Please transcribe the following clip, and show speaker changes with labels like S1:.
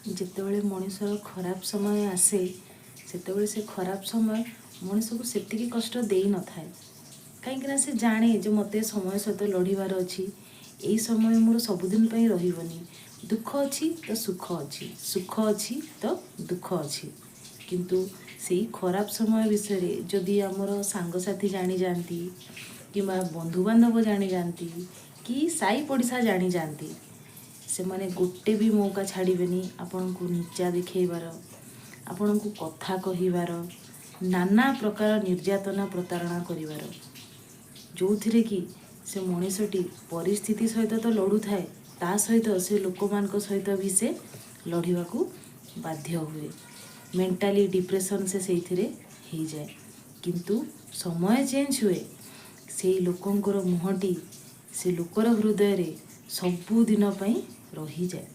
S1: ଯେତେବେଳେ ମଣିଷର ଖରାପ ସମୟ ଆସେ, ସେତେବେଳେ ସେ ଖରାପ ସମୟ ମଣିଷକୁ ସେତିକି କଷ୍ଟ ଦେଇନଥାଏ, କାହିଁକିନା ସେ ଜାଣେ ଯେ ମୋତେ ସମୟ ସହିତ ଲଢ଼ିବାର ଅଛି। ଏଇ ସମୟ ମୋର ସବୁଦିନ ପାଇଁ ରହିବନି। ଦୁଃଖ ଅଛି ତ ସୁଖ ଅଛି, ସୁଖ ଅଛି ତ ଦୁଃଖ ଅଛି। କିନ୍ତୁ ସେଇ ଖରାପ ସମୟ ବିଷୟରେ ଯଦି ଆମର ସାଙ୍ଗସାଥି ଜାଣିଯାଆନ୍ତି କିମ୍ବା ବନ୍ଧୁବାନ୍ଧବ ଜାଣିଯାଆନ୍ତି କି ସାହି ପଡ଼ିଶା ଜାଣିଯାଆନ୍ତି, ସେମାନେ ଗୋଟେ ବି ମୌକା ଛାଡ଼ିବେନି ଆପଣଙ୍କୁ ନିଚା ଦେଖେଇବାର, ଆପଣଙ୍କୁ କଥା କହିବାର, ନାନା ପ୍ରକାର ନିର୍ଯାତନା, ପ୍ରତାରଣା କରିବାର, ଯେଉଁଥିରେ କି ସେ ମଣିଷଟି ପରିସ୍ଥିତି ସହିତ ତ ଲଢ଼ୁଥାଏ, ତା ସହିତ ସେ ଲୋକମାନଙ୍କ ସହିତ ବି ସେ ଲଢ଼ିବାକୁ ବାଧ୍ୟ ହୁଏ। ମେଣ୍ଟାଲି ଡିପ୍ରେସନ୍ ସେ ସେଇଥିରେ ହେଇଯାଏ। କିନ୍ତୁ ସମୟ ଚେଞ୍ଜ ହୁଏ, ସେଇ ଲୋକଙ୍କର ମୁହଁଟି ସେ ଲୋକର ହୃଦୟରେ ସବୁଦିନ ପାଇଁ ରହିଯାଏ।